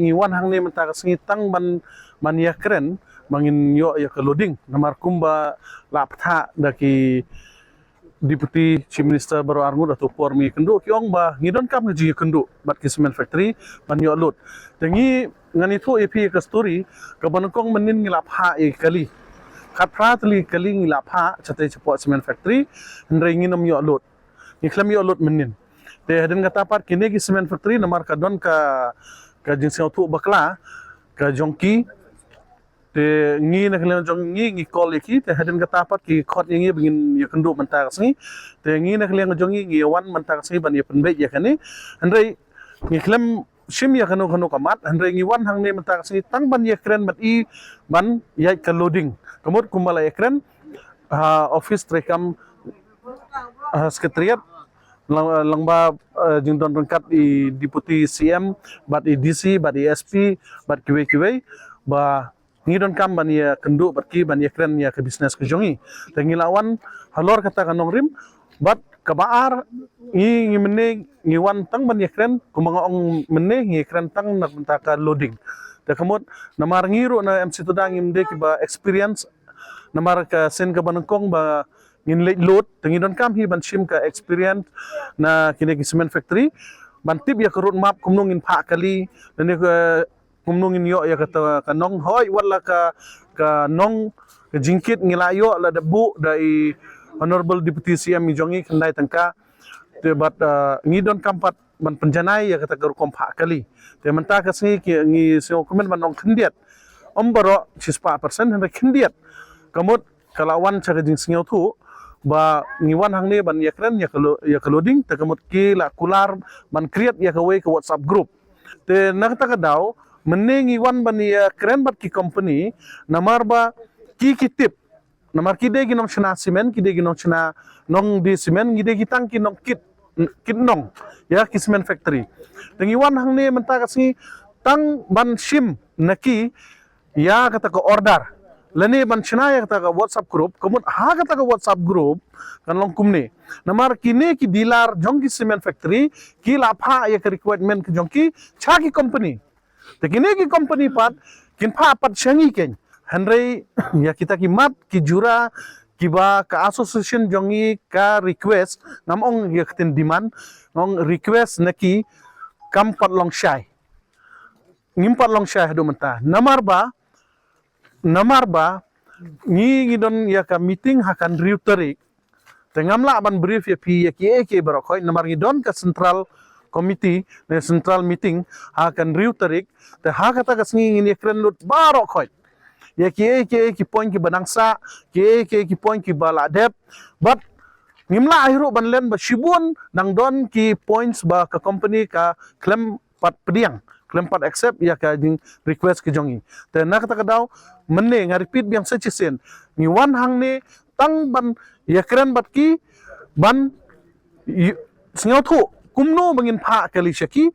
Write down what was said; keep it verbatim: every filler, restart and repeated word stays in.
Ngi wan hangne mynta ka sngi tang ban, ban ïakren ba ngin ïoh ïa ka loading, namar kumba la pynthah da ki Deputy Chief Minister baroh arngut ha tu por mynta ki ong ba ngi donkam ka jingïakynduh bad ki cement factory ban ïoh load. Te ngi, ngan ïathuh ïa phi ka story, kaba nyngkong mynnin ngi la phah ïa ki kali. Khatphra tylli ki kali ngi la phah shatei shapoh cement factory, hynrei ngim ïoh load. Ngi khlem ïoh load mynnin. Te hadien kata pat kine ki cement factory namar ka don ka, ka jingsngewthuh bakla ka jong ki. Te ngi na ka liang jong ngi, ngi call ïa ki, te hadien kata pat ki khot ïa ngi ba ngin ïakynduh mynta ka sngi. Te ngi na ka liang jong ngi, ngi wan mynta ka sngi ban ïapynbeit ïa kane. Hynrei ngi khlem shim ïa kano kano ka mat, hynrei ngi wan hangne mynta ka sngi tang ban ïakren bad i ban ïaid ka loading. Ka mut kumba la ïakren ha office treikam, ha Secretariat, lang, lang ba, eh, jingdon ryngkat i Deputy C M bad i D C bad i S P bad kiwei kiwei ba ngi donkam ban ïakynduh bad ki ban ïakren ïa ka business ka jong ngi. Te ngi la wan halor kata ka nongrim, bad kaba ar, ngi, ngi mynne ngi wan tang ban ïakren, kumba nga ong mynne ngi ïakren tang na ka bynta ka loading. Te ka mut namar ngi ruh na M C Tuda ngim dei kiba experience, namar ka sien kaba nyngkong ba ngin leit load, te ngi donkam hi ban shim ka experience na kine ki cement factory, ban tip ïa ka road map kumno ngin phah kali, lane ka kumno ngin ïoh ïa kata ka nong, hooid wat la ka, ka nong, ka jingkit ngi la ïoh la da buh da i Honorable Deputy C M i jong ngi khyndai tyngka. Te bad, eh, ngi donkam pat ban pynjanai ïa kata ka rukom phah kali. Te mynta ka sngi ki, ngi sngewkmen ban ong khyndiat. Ym baroh shispah percent, hynrei khyndiat. Ka mut ka la wan sha ka jingsngewthuh ba ngi wan hangne ban ïakren ïa ka lo-, ïa ka loading, te ka mut ki la kular ban create ïa kawei ka WhatsApp group. Te na kata ka daw, mynne ngi wan ban ïakren bad ki company, namar ba ki, ki tip, namar ki dei ki nongshna cement, ki dei ki nongshna, nongdie cement, ngi dei ki tang ki nongkit, kit nong ïa ki cement factory. Te ngi wan hangne mynta ka sngi tang ban shim na ki ïa kata ka order, lane ban shna ïa kata ka WhatsApp group, ka mut ha kata ka WhatsApp group kan long kumne. Namar kine ki dealer jong ki cement factory ki la phah ïa ka requirement ka jong ki sha ki company. Te kine ki company pat kin phah pat sha ngi keiñ. Hynrei ïa kita ki mat ki jura kiba ka association jong ngi ka request, ngam ong ïa ka ktien demand, nga ong request na ki, kam pat long shai. Ngim pat long shai haduh mynta. Namar ba, namar ba ngi, ngi don ïa ka meeting ha ka hynriew tarik. Te ngam lah ban brief ïa phi ïa kiei kiei baroh khoit, namar ngi don ka central committee ne central meeting ha ka hynriew tarik. Te ha kata ka sngi ngin ïakren lut baroh khoit ïa kiei kiei ki point kiba nang sah, kiei kiei ki point kiba la dep. Bad ngim lah hi ruh ban len ba shibun nang don ki points ba ka company ka khlem pat pdiang, khlem pat accept ïa ka jing request ka jong ngi. Te na kata ka daw, mynne nga repeat biang sa shisien, ngi wan hangne tang ban ïakren bad ki, ban ï-, sngewthuh kumno ba ngin phah kali sha ki,